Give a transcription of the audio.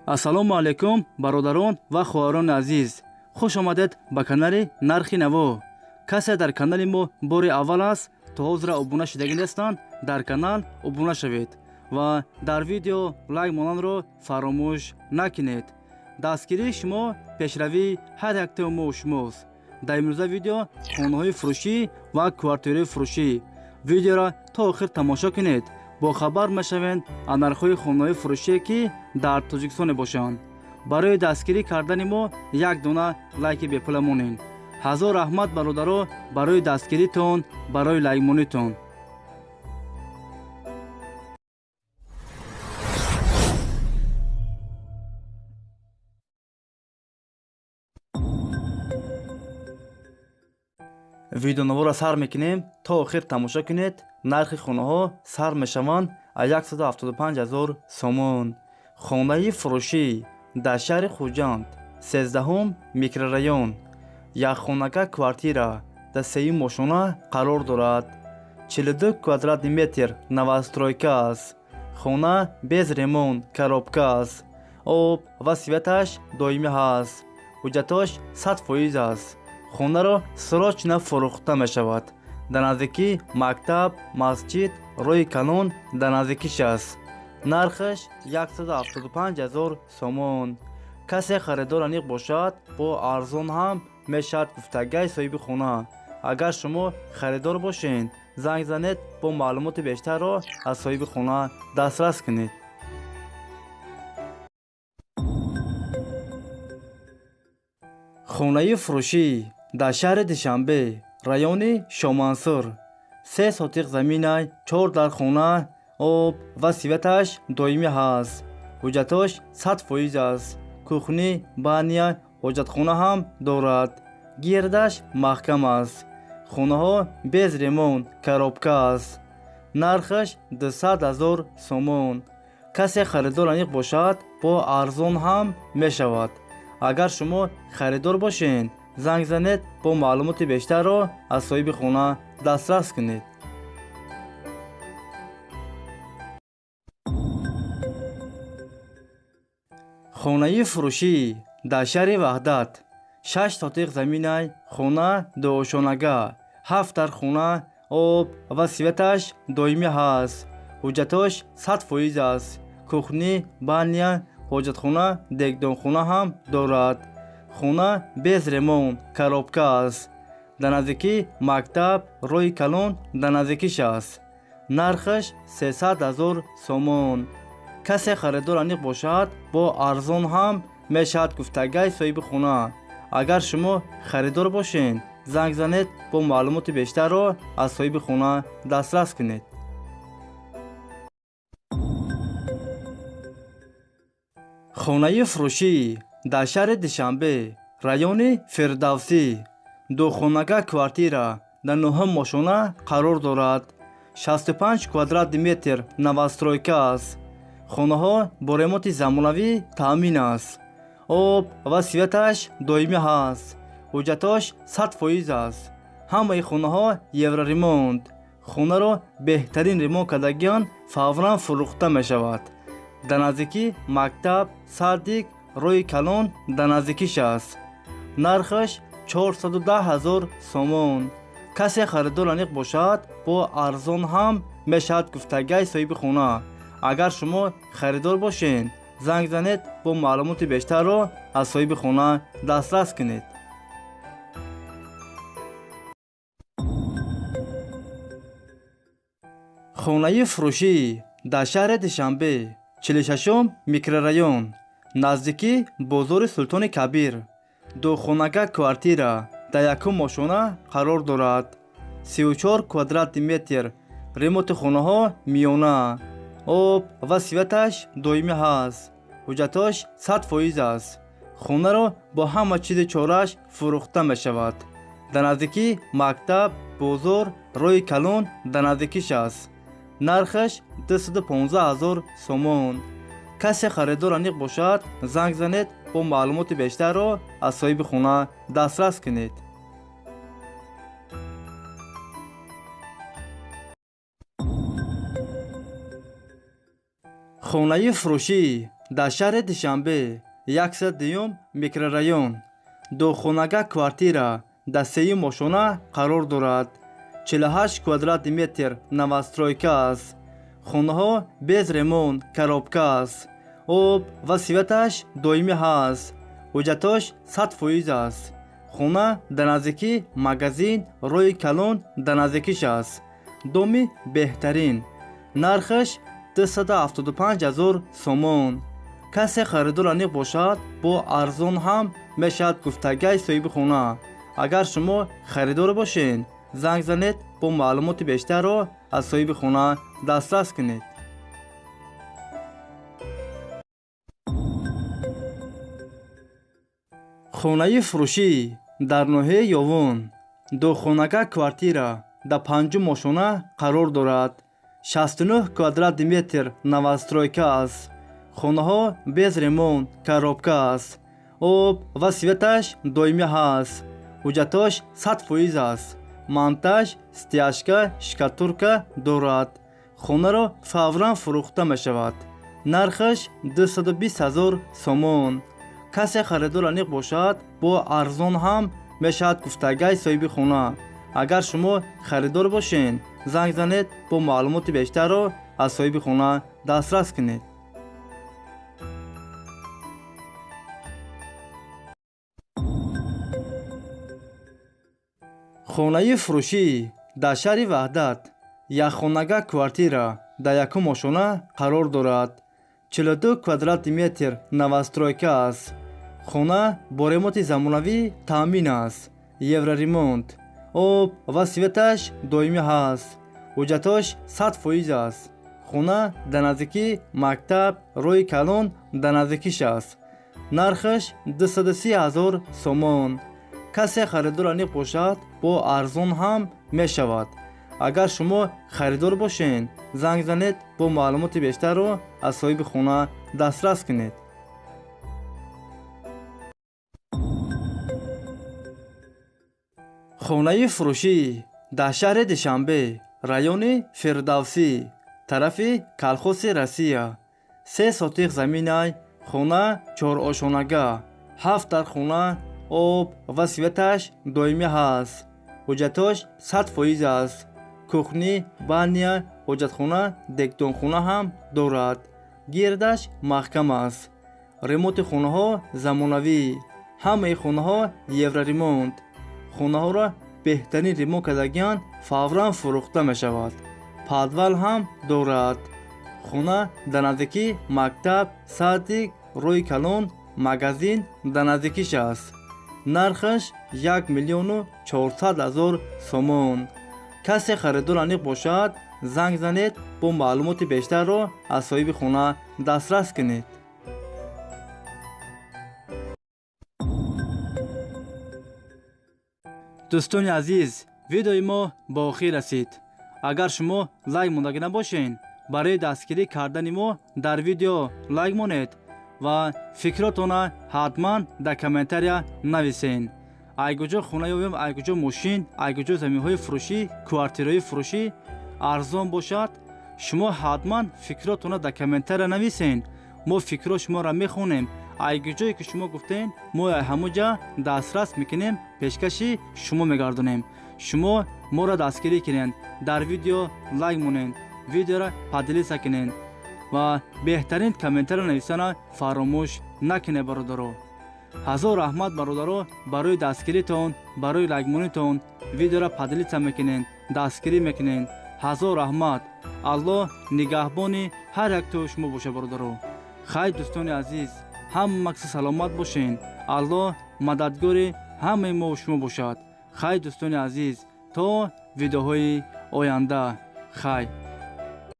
Ассалому алайкум, бародарон ва хоҳарони азиз, хуш омадед ба канали Нархи Наво. Касе дар канали мо бори аввал аст, то ҳозира обуна шудагӣ нестанд, дар канал обуна шавед ва дар видео лайк монанро фаромӯш накунед. Дастгирии шумо пешравии ҳар яктаи мо шумост. Дар имрӯза видео хонаҳои фурӯшӣ ва квартираҳои фурӯшӣ. Видеоро то охир тамошо кунед, бохабар мешавед аз нархҳои хонаҳои фурӯшие, ки дар Тоҷикистон мебошанд. Барои дастгирӣ кардани мо як дона лайки бепула монед. Ҳазор раҳмат, бародаро, барои дастгиритон, барои лайкмонитон. Видеонаворо сар мекунем, то охир тамошо кунед. Нархи хонаҳо сар мешаванд аз 175 000 сомон. Хонаи фурӯшӣ дар шаҳри Хуҷанд, 13-ум микрорайон, якхонага квартира дар сеюм ошона қарор дорад. 42 квадратный метр, новостройка аст. Хона без ремонт, коробка аст. Об ва светаш доимӣ ҳаст. Ҳуҷҷатош 100% аст. Хонаро срочно фурӯхта мешавад. Дар наздикӣ мактаб, масҷид, роҳи калон дар наздикиш аст. Нархаш 175 000 сомон. Касе харидор аниқ бошад, бо арзон ҳам мешавад, гуфтагай соҳиби хона. Агар шумо харидор бошед, занг занед, бо маълумоти бештарро аз соҳиби хона дастрас кунед. Хонаи фурӯшӣ дар шаҳри Душанбе, райони Шомансур, 3 сотиқ заминай, чор дар хона, об ва светаш доимӣ ҳаст. Ҳуҷҷатош 100% аст. Кухни, баня, ҳоҷатхона ҳам дорад. Гирдаш маҳкам аст. Хонаҳо без ремонт, коробка аст. Нархаш 200 000 сомон. Касе харидор аниқ бошад, бо арзон ҳам мешавад. Агар шумо харидор бошед, занг занед, бо маълумоти бештарро аз соҳиби хона дастрас кунед. Хонаи фурӯшӣ дар шаҳри Ваҳдат, 6 сотиқ заминай, хона дуошонага, ҳафт дар хона, об ва светаш доимӣ ҳаст. Ҳуҷҷатош 100% аст. Кухни, баня, ҳоҷатхона, дегдонхона ҳам дорад. Хона без ремонт, коробка аст. Дар наздикӣ мактаб, роҳи калон дар наздикиш аст. Нархаш 300 000 сомон. Касе харидор аниқ бошад, бо арзон ҳам мешавад, гуфтагай соҳиби хона. Агар шумо харидор бошед, занг занед, бо маълумоти бештарро аз соҳиби хона дастрас кунед. Хонаи фурӯшӣ дар шаҳри Душанбе, райони Фирдавсӣ, духонага квартира дар нӯҳум ошона қарор дорад. 65 квадратный метр, новостройка аст. Хонаҳо бо ремонти замонавӣ таъмин аст. Об ва светаш доимӣ ҳаст. Ҳуҷҷатош 100% аст. Ҳамаи хонаҳо евроремонт. Хонаро беҳтарин ремонт кардагиан, фавран фурӯхта мешавад. Дар наздикӣ мактаб, садик, роҳи калон дар наздикиш аст. Нархаш 410 000 сомон. Касе харидор аниқ бошад, бо арзон ҳам мешавад, гуфтагай соҳиби хона. Агар шумо харидор бошед, занг занед, бо маълумоти бештарро аз соҳиби хона дастрас кунед. Хонаи фурӯшӣ дар шаҳри Душанбе, 46-ум микрорайон, наздикӣ бозори Султони Кабир, духонага квартира дар якум ошона қарор дорад. 34 квадратный метр, ремонти хонаҳо миёна, об ва светаш доимӣ ҳаст. Ҳуҷҷатош 100% аст. Хонаро бо ҳама чизи чорааш фурӯхта мешавад. Дар наздикӣ мактаб, бозор, роҳи калон дар наздикиш аст. Нархаш 215 000 сомон. Касе харидор аниқ бошад, занг занед, бо маълумоти бештарро аз соҳиби хона дастрас кунед. Хонаи фурӯшӣ Дар шаҳри Душанбе, 102 микрорайон, духонага квартира дар сеюм ошона қарор дорад. 48 квадрати метр новостройка аст. Хонаҳо без ремонт, коробка аст. Об ва светаш доимӣ ҳаст. Ҳуҷҷатош 100% аст. Хона дар наздикӣ магазин, роҳи калон дар наздикиш аст. Доми беҳтарин. Нархаш 275 000 сомон. Касе харидор аниқ бошад, бо арзон ҳам мешавад гуфтагай соҳиби хона. Агар шумо харидор бошед, занг занед, бо маълумоти бештарро аз соҳиби хона дастрас кунед. Хонаи фурӯшӣ дар ноҳияи Ёвон, духонага квартира дар панҷум ошона қарор дорад. 69 квадрати метр новостройка аст. Хонаҳо без ремонт, коробка аст. Об ва светаш доимӣ ҳаст. Ҳуҷҷатош 100% аст. Монтаж, стяжка, штукатурка дорад. Хонаро фавран фурӯхта мешавад. Нархаш 220 000 сомон. Касе харидор аниқ бошад, бо арзон ҳам мешавад гуфтагай соҳиби хона. Агар шумо харидор бошед, занг занед, бо маълумоти бештарро аз соҳиби хона дастрас кунед. Хонаи фурӯшӣ дар шаҳри Ваҳдат, якхонага квартира дар якум ошона қарор дорад. 42 квадрати метр новостройка аст. Хона бо ремонти замонавӣ таъмин аст. Евроремонт. Об ва светаш доимӣ ҳаст. Ҳуҷҷатош 100% аст. Хона дар наздикӣ мактаб, роҳи калон дар наздикиш аст. Нархаш 230 000 сомон. Касе харидор аниқ бошад, бо арзон ҳам мешавад. Агар шумо харидор бошед, занг занед, бо маълумоти бештарро аз соҳиби хона дастрас кунед. Хонаи фурӯшӣ дар шаҳри Душанбе, райони Фирдавсӣ, тарафи колхози Россия, 3 сотих заминай, хона чорошонага, 7 дар хона, об ва светаш доимӣ ҳаст. Ҳуҷҷатош 100% аст. Кухни, баня, ҳоҷатхона, дегдонхона ҳам дорад. Гирдаш маҳкам аст. Ремонти хонаҳо замонавӣ. Ҳамаи хонаҳо евроремонт. Хонаҳоро беҳтарин ремонт кардагиан фавран фурӯхта мешавад. Подвал ҳам дорад. Хона дар наздикӣ мактаб, садик, роҳи калон, магазин дар наздикиш аст. Нархаш 1 400 000 сомон. Касе харидор аниқ бошад, занг занед, бо маълумоти бештарро аз соҳиби хона дастрас кунед. Дӯстони азиз, видеои мо ба охир расид. Агар шумо лайк мондагӣ набошед, барои дастгирӣ кардани мо дар видео лайк монед ва фикротонро ҳатман дар комментария нависед. Ай куҷо хона ёбем, ай куҷо мошин, ай куҷо заминҳои фурӯшӣ, квартираҳои фурӯшӣ арзон бошад, шумо ҳатман фикротонро дар комментария нависед. Мо фикрҳо шуморо мехонем. Ай куҷое ки шумо гуфтед, мо ҳамон ҷа дастрас мекунем, пешкаши шумо мегардонем. Шумо моро дастгирӣ кунед, дар видео лайк монед, видеоро поделиться кунед ва беҳтарин комментария нависана фаромӯш накунед, бародаро. Ҳазор раҳмат, бародаро, барои дастгиритон, барои лайкмонитон, видеоро поделиться мекунед, дастгирӣ мекунед. Ҳазор раҳмат. Аллоҳ нигаҳбони ҳар як тои шумо боша, бародаро. Хайр, дӯстони азиз, ҳама каса саломат бошен. Аллоҳ мададгори ҳамаи мо шумо бошад. Хайр, дӯстони азиз, то видеоҳои оянда. Хайр.